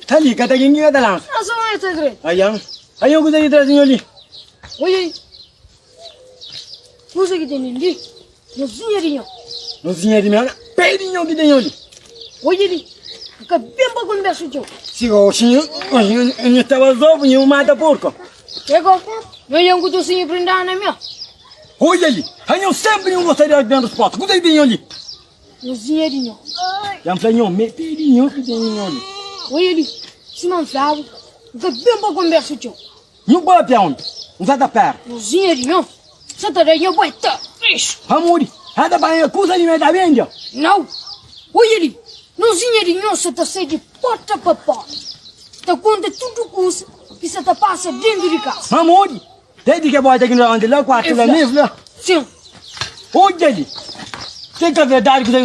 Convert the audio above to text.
Ta li, ka ta gen ki ka ta lansa. Lansa un esta dretu. Aian, aian kuza ki traze nho li? Oia li. Kuza ki tene li, nozinha di nho. Nozinha di meu, pé di nho ki ten nho li. Oia li, N ka ben pa konbersa txeu. Si gosi nho staba zobu, nho mata porku. Ego, nho ian ku tosinhu prindadu na meu. Oia li, anho senpri nho gosta di ben resposta. Kuza ki ten nho li? Nozinha di nho. Dja N fla nho, me pé di nho ki ten nho li. Oia li, sima N fla-bu, N ka ben pa konbersa txeu. Nhu papia omi, N sa ta pera. Nozinha di nho, sa ta da nho bai ta rixu. Pamodi, el ta panha kuza di me ta bende. Nau! Oia li, nozinha di nho sa ta sai di porta pa porta, ta konta tudu kuza ki sa ta pasa dentu di kasa. Pamodi, desdi ke bota ki nu ta konta la kuartu la, mi fla. Sin. Odja li, se ka verdadi kuza ki.